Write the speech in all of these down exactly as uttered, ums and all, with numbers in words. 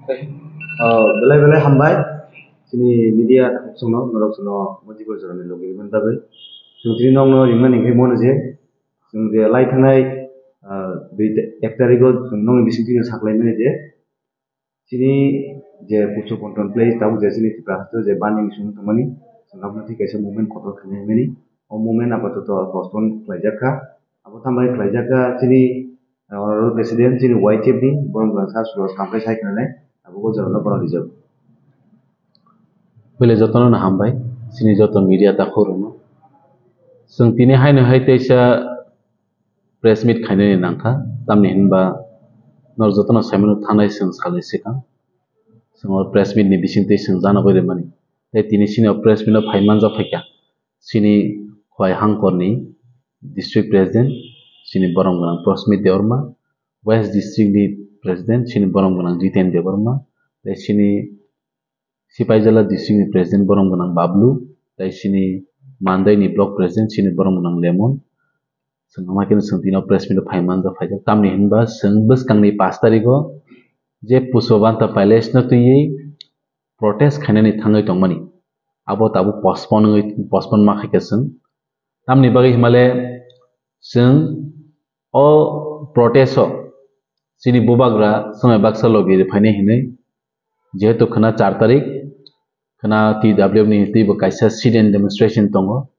Ah, belai belai hambai. Chini media takhuk chwngno, norok chwngno modibo jorani logi rwmani bagwi. Chwng tini nokno ringmani hwnkhe mano je, chwng je lai thangnai, ah, dui ta-, ek tarigo chwng nokni bisingtwi saklaimani je, chini je Pusu Control Place tabuk je chini Tripura haste je banding sung tongmani, chwng abono thik kaisa movement kotor khainai hwnmani. O movement apatoto postpone khlaijak kha. Abo tambai khlaijak kha chini, ah, honorable president chini Y T F ni, borok jora sa sulo sampai sai khnanai, abo bo jorano borok rijak. Bele jotono no hambai, chini joto media takhuk rokno. Chwng tini haino hai teisa press meet khainani nangkha, tamni hinba norok jotono saimano thanai chwng salni swkang. Chwng o press meet ni bisingtwi chwng jana bai rwmani. Tei tini chini o press meet o phai manjak phaikha. Chini Khowai Hangkorni district president, chini borom gwnang Prosmit Debbarma, West district ni president, chini borom gwnang Jiten Debbarma, tei chini Sipaijala district ni president borom gwnang Bablu, tei chini Mandai ni block president, chini borom gwnang Lemon. Chwng ama khe chwng tino press meet o phai manjak phaijak. Tamni hinba chwng bwskangni pash tarigo je Pushpabanta Palace no twiwi protest khainani thangwi tongmani, abo tabuk postpone wngwi, postpone ma khaikha chwng. Tamni bagwi himale chwng o protest o chini bubagra swmai baksa logi rwphainai hinwi, jehetu khwna char tarik, khwna T W F ni twibo kaisa sit-in demonstration tongo.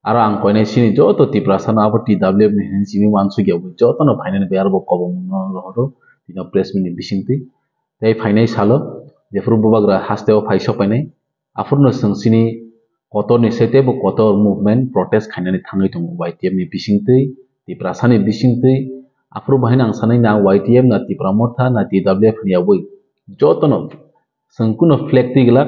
Aro ang koinai chini joto Tiprasa no abo T W F ni hinwi simi uansukya bo joto no phainani bai aro bo kobong no rohoro tino press meet ni bisingtwi. Tei phainai salo jephuru bubagra haste o phai sok painai, aphuru no chwng chini kotor ni sete bo kotor movement protest khainani thangwi tongo Y T F ni bisingtwi, Tiprasa ni bisingtwi. Aphuru bahai no ang sanai na Y T F na Tipra Motha na T W F ni yabwi joto no chwng kuno flag twi glak,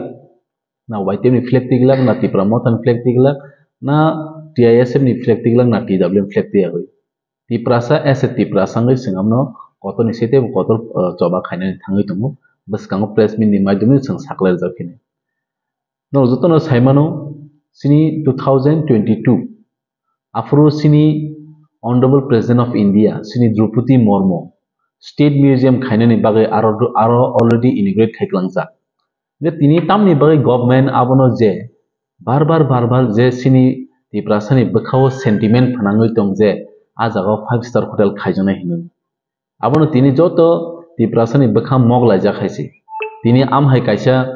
na Y T F ni flag twi glak, na Tipra Motha ni flag twi glak, na T I S F ni flag twi glak, na T W F ni flag twi yagwi. Tiprasa as a Tiprasa wngwi chwng abono kotor ni sete bo kotor, uh, choba khainani thangwi tongo. Bwskango press meet ni maidumi chwng saklai rijak phini. Norok jotono saimano chini two thousand twenty-two aphuru chini Honorable President of India chini Droupadi Murmu State Museum khainani bagwi aro, aro already inaugurate khai klangjak. Je tini tamni bagwi government abono je bar bar, bar bar je chini Tiprasani bwkhao sentiment phnangwi tong je a jagao five star hotel khaijaknai hinwi. Abono tini joto Tiprasani bwkha mok laijak hai se. Tini am hai kaisa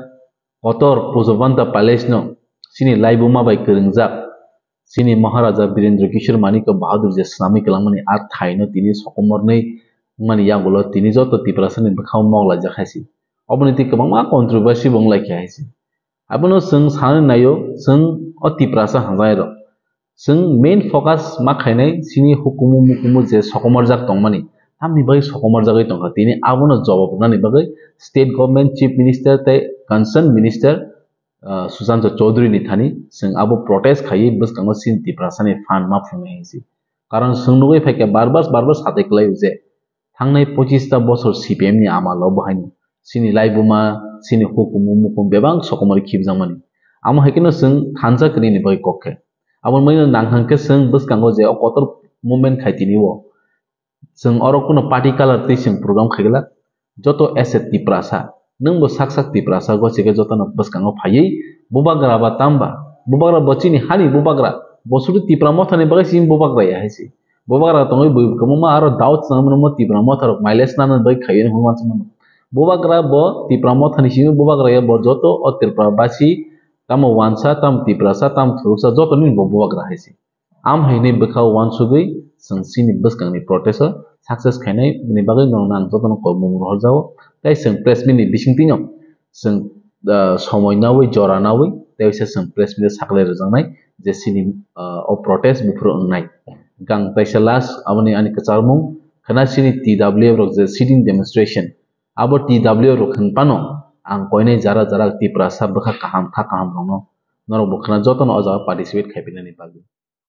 kotor Pushpabanta Palace no chini laibuma bai kwrwngjak chini Maharaja Birendra Kishore Manikya Bahadur je swnamwi kwlangmani a thaino tini sokomornwi wngmani yagulo tini joto Tiprasani bwkhao mok laijak hai se. Oboni twi kwbangma controversy bo wng lai kha hai se. Abono chwng sanani naio, chwng o Tiprasa hamjai rok. Chwng main focus ma khainai chini hukumu mukumu je sokomorjak tongmani, tamni bagwi sokomorjagwi tongkha. Tini abono jawab rwnani bagwi state government, chief minister tei concerned minister, ah, Sushanta Chowdhury ni thani chwng abo protest khaiwi bwskango chini Tiprasani phan ma phungnai hinsi. Karon chwng nugwi phaikha bar bar, bar bar satai kwlaio je thangnai pochista bosor C P M ni amalo bo haino chini laibuma, chini hukumu mukumu bebak sokomori khibjakmani. Amo hai kheno chwng thansa kwrwini bagwi kok khe. Aboni bagwino nang hwn khe chwng bwskango je o kotor movement khai tini o. Chwng oro kuno party colour twi chwng program khai glak. Joto as a Tiprasa, nwng bo sak sak Tiprasa gosi khe jotono bwskango phaiwi bubagra ba tamba, bubagra bo chini hani bubagra, bo sudu Tipra Mothani bagwi chini bubagra ya hai se. Bubagra tongwi bui kwbangma aro doubt chwng mano Tipra Motha rok mileage nana bagwi khaiwi hwnwi uansukmano. Bubagra bo Tipra Mothani simi bubagra ya, bo joto o Tripura basi tamo wansa, tamo Tiprasa, tamo thuruksa joto nini bo bubagra hai se. Am hai hinwi bwkha uansugwi chwng chini bwskangni protest o success khainai ni bagwi norokno ang jotono kobmung rohorjago. Tei chwng press meet ni bisingtwino chwng, ah, somoi nawi, jora nawi, tei waisa chwng press meet o saklai rwjaknai je chini, ah, o protest buphuru wngnai. Hwnkhe ang teisa last aboni ani kwcharmung khwna chini T W F rok je sitting demonstration, abo T W F rok hwn phano ang koinai jara jara Tiprasa bwkha kaham kha kaham rokno norok bo khwna jotono o jaga participate khaiphinani bagwi.